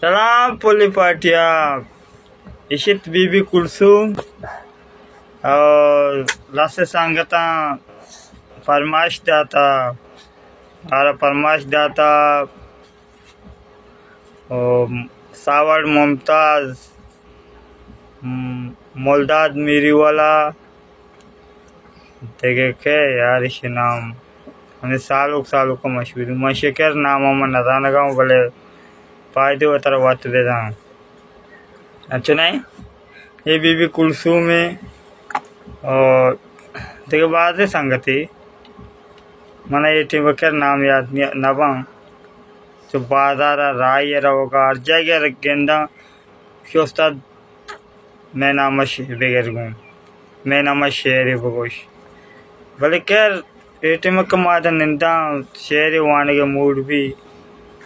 سلام پولی پارٹیا، اشت بی بی کلثوم اور لس سنگتاں فرمائش داتا، آرا فرمائش داتا، او ساوڑ ممتاز، م-، ملداد میری والا، دگہ کئے یار، ایشی نام ہمے سالوک سالوک مشہور۔ من شکر نام من نزانگا ہوں، بلے پائدے وترا وت بزان۔ اچھا نہیں، اے بی بی کلثوم ہے اور دگہ بازیں سنگتے، من اے ٹیم بکر نام یاد نی-، نباں۔ تو بازار راہی روگا ہر جاگہ گنداں کہ استاد مئے نامش بگر گوں، مئے نامش شعرے بگوش۔ بلے خیر، اے ٹائم کہ ما داں ننداں شعرے وانگ ءِ موڈ بی،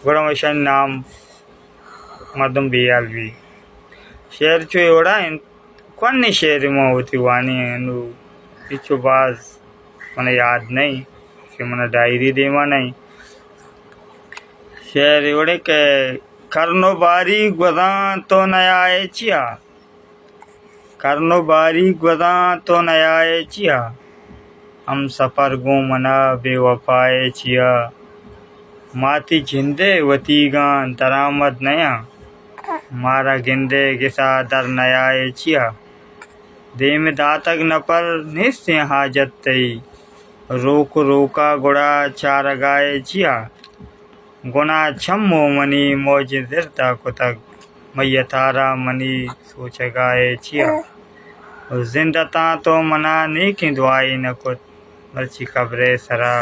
گڑا مشانی نام مردم بیال بی۔ شعر چو اے وڑا انت، کونے شعرے ما وتی وانی انو، ہچو باز من یاد نہیں کہ من ڈائری دیما نہیں۔ شعر اے وڑے کہ کرن و باریگ گوزاں تو نیائے چیا؟ کرن و باریگ گوزاں تو نیائے چیا؟ ہمسفر گوں منا بے وفائے چیا؟ ما تئی جندئے وتیگاں درآمد نیاں، مارا گندئے گسا در نیائے چیا؟ دیم داتگ نپر نیستیں حاجت تئی، روک روکا گڑا چارگائے چیا؟ گناہ چمو منی موج زردا کتگ، میتارا منی سوچگائے چیا؟ و زندتاں تو منا نیکیں دعائے نہ کت، مرچی قبرے سرا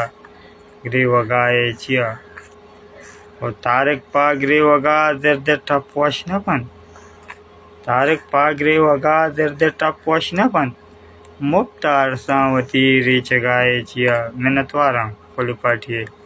گریوگائے چیا؟ و تارک پا گریوگا زرد ٹپ وش نہ بنت، تارک پا گریوگا زرد ٹپ وش نہ بنت، مپت ارساں وتی ریچگائے چیا؟ منتواراں پولی پارٹی ءِ۔